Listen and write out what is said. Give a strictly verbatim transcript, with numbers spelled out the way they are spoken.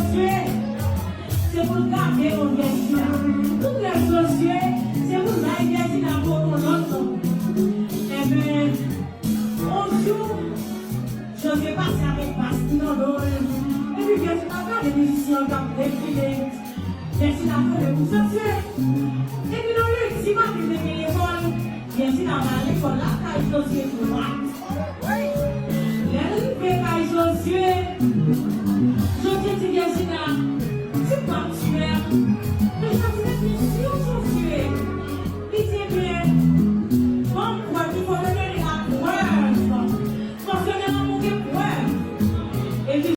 Jozye, se pou l gade non Vèjina. Tout lè Jozye, se pou l bay Vèjina pou yon lòt non. Enben, yon jou, Jozye pase avèk bas li nan do l. Epi Vèjina gade mizisyen an k ap defile. Vèjina konnen pou Jozye. Epi nan lendi maten te gen lekòl. Vèjina al lekòl lakay Jozye dwat. Lè l rive kay Jozye, Jozye di Vèjina, "Tu crois que tu m'aimes?"